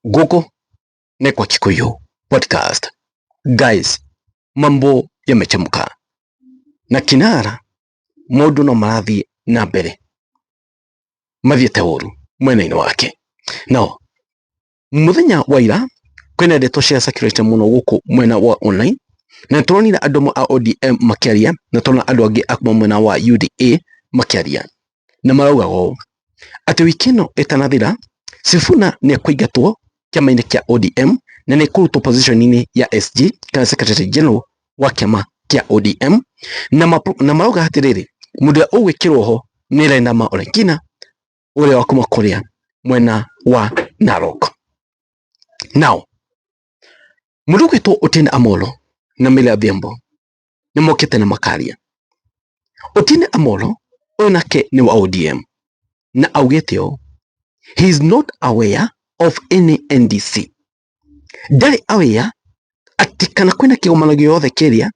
Gũkũ nĩ kwa Kikuyu Podcast. Guys, mambo yamechemka na kinara maũndũ no marathiĩ na mbere mathiĩte ũru mwena-inĩ wake. No mũthenya wa ira kwĩna ndeto cia circulate mũno gũkũ mwena wa online, na tũronire andũ amwe a ODM makĩaria na tũrona andũ angĩ a kuma mwena wa UDA makĩaria, na maraugaga ũũ atĩ wiki ĩno ĩtanathira Sifuna nĩ ekũingatwo kĩama-inĩ kĩa ODM na nĩ ekũrutwo position-inĩ ya SG kana Secretary General wa kĩama kĩa ODM, na marauga atĩrĩrĩ, mũndũ ũrĩa ũgwĩkĩrwo ho nĩ Lenana Ole Kina ũrĩa wa kuma kũrĩa mwena wa Narok. Now mũndũ ũgwĩtwo Otiende Amollo na Millie Odhiambo nĩ mokĩte na makaria. Otiende Amollo ũyũ nake nĩ wa ODM na augĩte ũũ, he is not aware of any NDC, ndarĩ aware atĩ kana kwĩna kĩgomano gĩothe kĩrĩa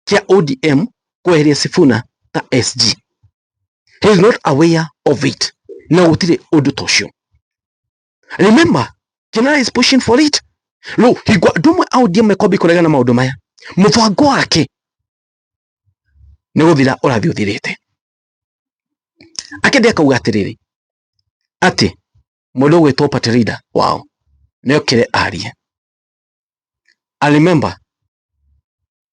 kĩa ODM kweheria Sifuna ta SG. He is not aware of it na gũtirĩ ũndũ ta ũcio. Remember, Kinara is pushing for it. Rĩu hingo andũ amwe a ODM mekwambia kũregana na maũndũ maya, mũbango wake nĩ gũthira ũrathiĩ ũthirĩte. Akĩenda akauga atĩrĩrĩ, atĩ mũndũ ũgwĩtwo party leader wao nĩ okire arie. And remember,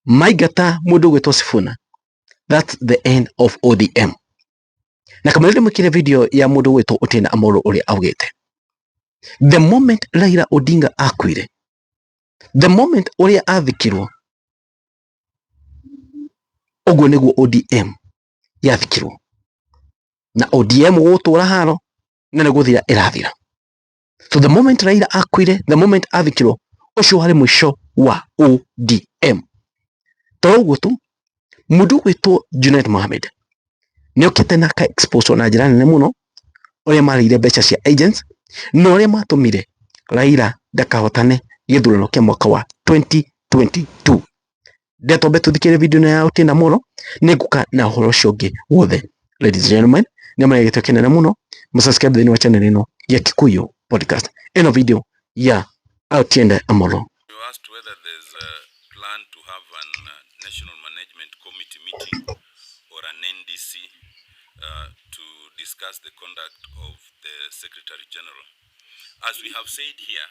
maingata mũndũ ũgwĩtwo Sifuna, that's the end of ODM. Na kamũira ndĩmwĩkĩre video ya mũndũ ũgwĩtwo Otiende Amollo ũrĩa augĩte the moment Raila Odinga akuire, the moment ũrĩa athikirwo, ũguo nĩguo ODM yathikirwo, na ODM gũgũtũra haro na nĩ gũthira ĩrathira. So the moment Raila akuire, the moment athikirwo, ũcio warĩ mũico wa ODM. To ũguo tu, mũndũ ũgwĩtwo Junet Mohamed nĩ okĩte na aka expose na njĩra nene mũno ũrĩa marĩire mbeca cia agents na ũrĩa matũmire Raila ndakahotane gĩthurano kĩa mwaka wa 2022. Ndetombe tũthikĩrĩrie video ĩno ya Otiende Amollo, nĩ ngũka na ũhoro ũcio ũngĩ wothe. Ladies and gentlemen, nĩ marĩa gĩtĩ kĩnene mũno mũsubscribe thĩinĩ wa channel ĩno ya Kikuyu Podcast. Ĩno video ya Otiende Amollo. You asked whether there's a plan to have an National Management Committee meeting or an NDC to discuss the conduct of the Secretary General. As we have said here,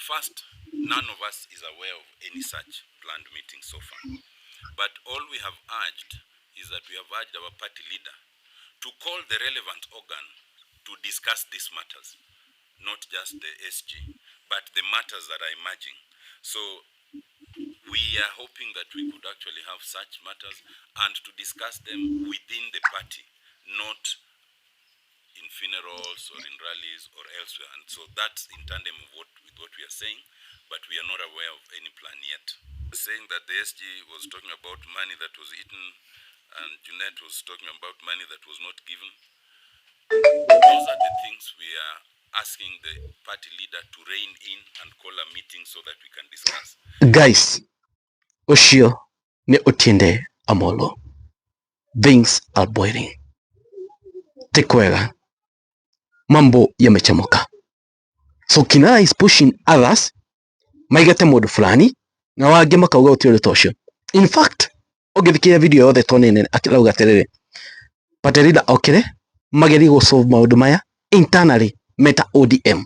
first, none of us is aware of any such planned meeting so far. But all we have urged is that we have urged our party leader to call the relevant organ to discuss these matters, not just the SG, but the matters that are emerging. So we are hoping that we could actually have such matters and to discuss them within the party, not in funerals or in rallies or elsewhere. And so that's in tandem with what we are saying, but we are not aware of any plan yet. Saying that the SG was talking about money that was eaten and Junet was talking about money that was not given. Those are the things we are asking the party leader to rein in and call a meeting so that we can discuss. Guys, ũcio nĩ Otiende Amollo. Things are boiling. Ti kwega. Mambo yamechemuka. So Kinara is pushing others maigate mũndũ fulani na wangĩ makauga gũtirĩ ũndũ ta ũcio. In fact, ũngĩthikĩrĩria video yothe to nene akĩrauga atĩrĩrĩ, party leader okire magerie gũ solve maũndũ maya internally meta ODM.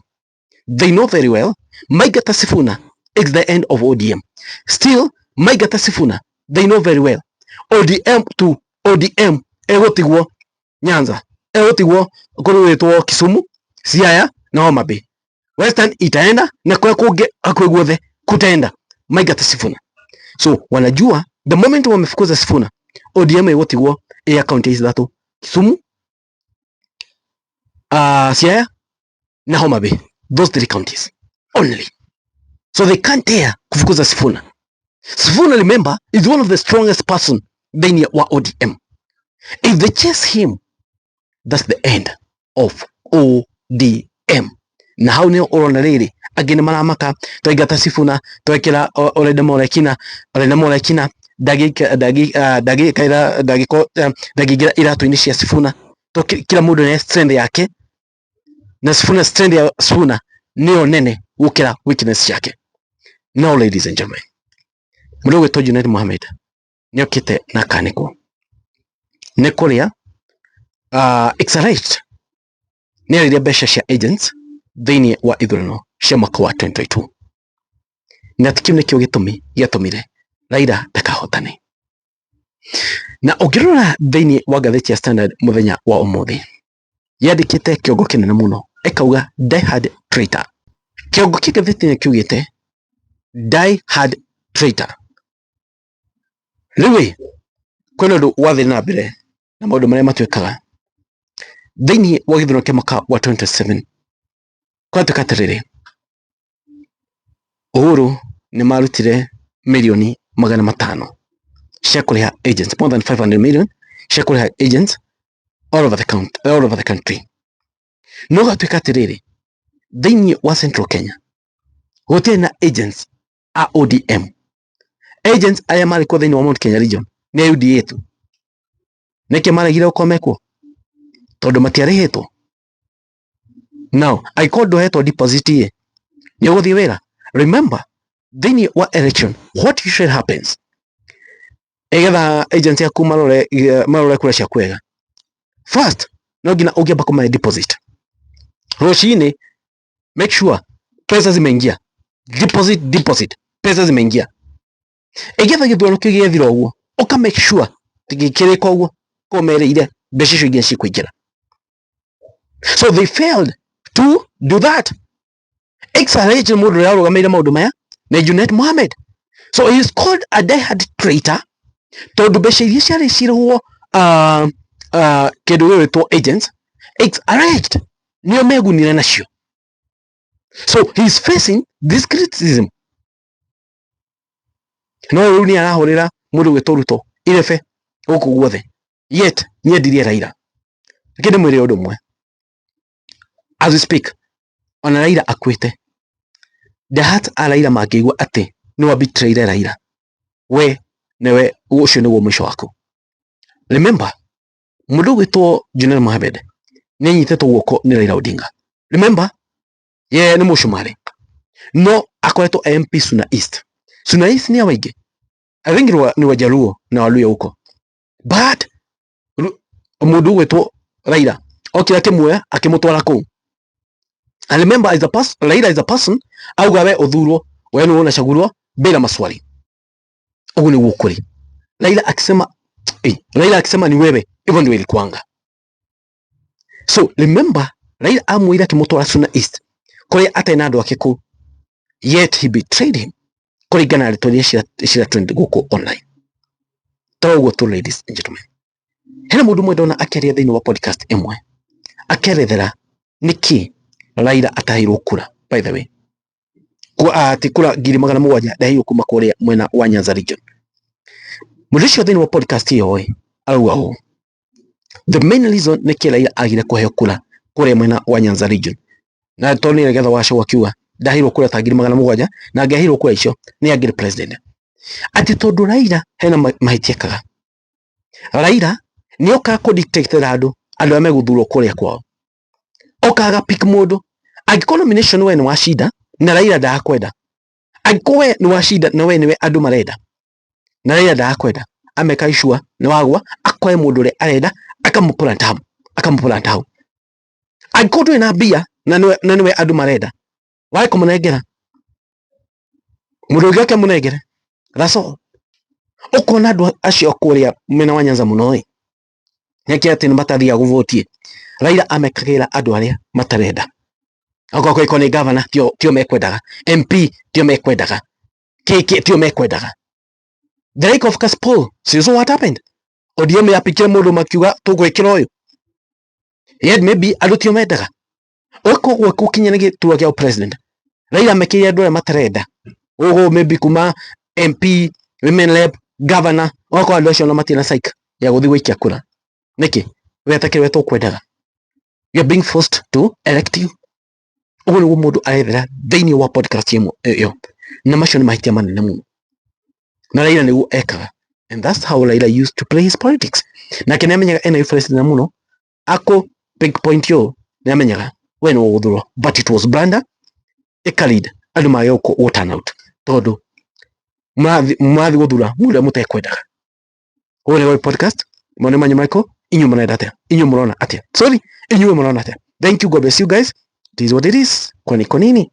They know very well maingata Sifuna, it's the end of ODM. Still maingata Sifuna, they know very well ODM to ODM ĩgũtigwo Nyanza, ĩgũtigwo kũrĩ Kisumu, Siaya na Homa Bay. Western itaenda na kwa kũngĩ hakuhĩ guothe kutaenda maingata Sifuna. So wanajua the moment wamefukuza Sifuna, ODM ĩgũtigwo ĩ kaunti ici ithatũ, Kisumu, Siaya na Homa Bay, those three counties only. So they can't dare kufukuza Sifuna. Sifuna, remember, is one of the strongest person thĩinĩ wa ODM. If they chase him, that's the end of ODM. Na hau nĩho ũrona rĩrĩ angĩ nĩ maramaka twaingata Sifuna, twekĩra Olende Molekina, Olende Molekina ndangĩingĩra iratũ-inĩ cia Sifuna. To kila mũndũ na strength yake, na Sifuna, strength ya Sifuna nĩyo nene. Gũkĩra weakness ciake. Now, ladies and gentlemen, mũndũ ũgwĩtwo Junet Mohamed nĩ okĩte na akanĩkwo nĩ kũrĩa Exarate nĩ arĩire mbeca cia agents thĩinĩ wa ithurano cia mwaka wa 2022, na atĩ kĩu nĩkĩo gĩtũmi gĩatũmire Raila ndakahotane. Na ũngĩrora thĩinĩ wa ngathĩti ya Standard mũthenya wa ũmũthĩ, yandĩkĩte kĩongo kĩnene mũno ĩkauga "Die Hard Traitor". Kĩongo kĩa ngathĩti nĩ kiugĩte "Die Hard Traitor". Rĩu ĩ kwĩna ũndũ wathiĩ na mbere na maũndũ marĩa matuĩkaga thĩinĩ wa gĩthurano kĩa mwaka wa 2027. Kũratuĩka atĩrĩrĩ, Uhuru nĩ marutire mirioni 500 cia kũrĩha agents, more than 500 million cia kũrĩha agents all over the country, all over the country. No gatuĩka atĩrĩrĩ, thĩinĩ wa Central Kenya gũtirĩ na agents a ODM. Agents arĩa marĩ kuo thĩinĩ wa Mount Kenya region nĩ a UDA tu. Nĩkĩ maregire gũkorwo mekuo? Tondũ matiarĩhĩtwo. Now angĩkorwo ndũhetwo deposit ĩ, nĩ ũgũthiĩ wĩra? Remember, thĩinĩ wa election, what usually happens, ĩgetha agent yaku marore kura ciaku wega, first no nginya ũngĩamba kũmahe deposit rũcinĩ. Make sure pesa zimeingia, deposit, deposit, pesa zimeingia. Ĩgetha gĩthurano kĩu gĩathira ũguo, ũka make sure gĩkĩrĩka ũguo ko merĩire mbeca icio ingĩ cikũingĩra. So they failed to do that. XRH, mũndũ ũrĩa arũgamĩrĩire maũndũ maya nĩ Junet Mohamed. So he is called a diehard traitor tondũ mbeca iria ciarĩ cirĩhwo kĩndũ gĩgwĩtwo agents, it's alleged nĩo megunire nacio. So he is facing this criticism. No rĩu nĩ arahũrĩra mũndũ gwĩtwo Ruto irebe gũkũ guothe, yet nĩendirie Raila. Reke ndĩmwĩre ũndũ ũmwe, as we speak, ona Raila akuĩte, the heart a Raila mangĩigua atĩ nĩ wa betrayire Raila, we nĩwe ũcio nĩguo mũico waku. Remember, mũndũ ũgwĩtwo Junet Mohamed nĩ anyitĩtwo guoko nĩ Raila Odinga. Remember, ye nĩ mũcumarĩ no akoretwo MP Suna East. Suna East nĩ awaingĩ, I think ni Wajaluo na Waluya huko, but mũndũ ũgwĩtwo Raila okire akĩmuoya akĩmũtwara kũu. And remember, as a person, Raila is a person auga we ũthurwo, we nĩwe unachagurwo bila maswali. Ũguo nĩguo kũrĩ. Raila akisema, Raila akisema ni wewe, hivyo ndio ilikuanga. So remember, Raila amwĩra akĩmũtwara Suna East kũrĩa atarĩ na andũ ake kũu, yet he betrayed him kũringana na ndeto iria cira trend gũkũ online. Ta ũguo tu, ladies and gentlemen, hena mũndũ ũmwe ndona akĩaria thĩinĩ wa podcast ĩmwe akerethera nĩkĩ Raila ataheirwo kura. By the way, atĩ kura 700,000 ndaheirwo kuma kũrĩa mwena wa Nyanza region. Mũndũ ũcio thĩinĩ wa podcast ĩyo ĩ arauga ũũ, the main reason nĩkĩ Raila agire kũheo kura kũrĩa mwena wa Nyanza region, na tondũ nĩ Rigathĩ wa Gachagua akiuga ndaheirwo kura ta 700,000, na angĩaheirwo kura icio nĩ angĩrĩ president, atĩ tondũ Raila hena mahĩtia ekaga. Raila nĩ okaga kũ-dictate andũ arĩa megũthurwo kũrĩa kwao, okaga pick mũndũ. Angĩkorwo nomination we nĩ wacinda na Raila ndarakwenda, angĩkorwo we nĩ wacinda na we nĩwe andũ marenda na Raila ndarakwenda, ameka sure nĩ wagwa, akoe mũndũ ũrĩa arenda, akamũplant hau, akamũplant hau. Angĩkorwo ndũrĩ na mbia na nĩwe andũ marenda, wae kũmũnengera mũndũ ũngĩ oke mũnengere. That's all. Ũkona andũ acio kũrĩa mwena wa Nyanza mũno ĩ nĩkĩ atĩ nĩ matathiaga gũvotie. Raila amekagĩra andũ arĩa matarenda. Okorwo korwo nĩ governor, tio mekwendaga, MP tio mekwendaga, KK tio mekwendaga. The like of Kasipul, so what happened? ODM yapikire mũndũ makiuga tũgwĩkĩra ũyũ, yet maybe andũ tio mendaga. Ũkoguo gũkinya nĩ gĩturwa kĩa president, Raila mekĩire andũ arĩa matarenda ũguo, maybe kuma MP, women rep, governor, okorwo andũ acio ona matirĩ na psyche ya gũthiĩ gũikia kura. Nĩkĩ we atakĩrĩ we tũkwendaga? You are being forced to elect you. Ũguo nĩguo mũndũ arethera thĩinĩ wa podcast ĩmwe ĩyo, na macio nĩ mahĩtia manene mũno, na Raila nĩguo ekaga, and that's how Raila used to play his politics. Nake nĩ amenyaga ena influence nene mũno akũ big point yo, nĩ amenyaga we nĩ ũgũthurwo, but it was blunder ĩkalead Andũ mage gũ turn out tondu murathi guthura muria mutekwendaga. Ũyũ nĩ podcast mone manyu Michael. Inyuĩ mũrenda atĩa? Inyuĩ mũrona atĩa? Sorry, inyuĩ mũrona atĩa? Thank you. God bless you guys. It is what it is. Kwani kwa nini?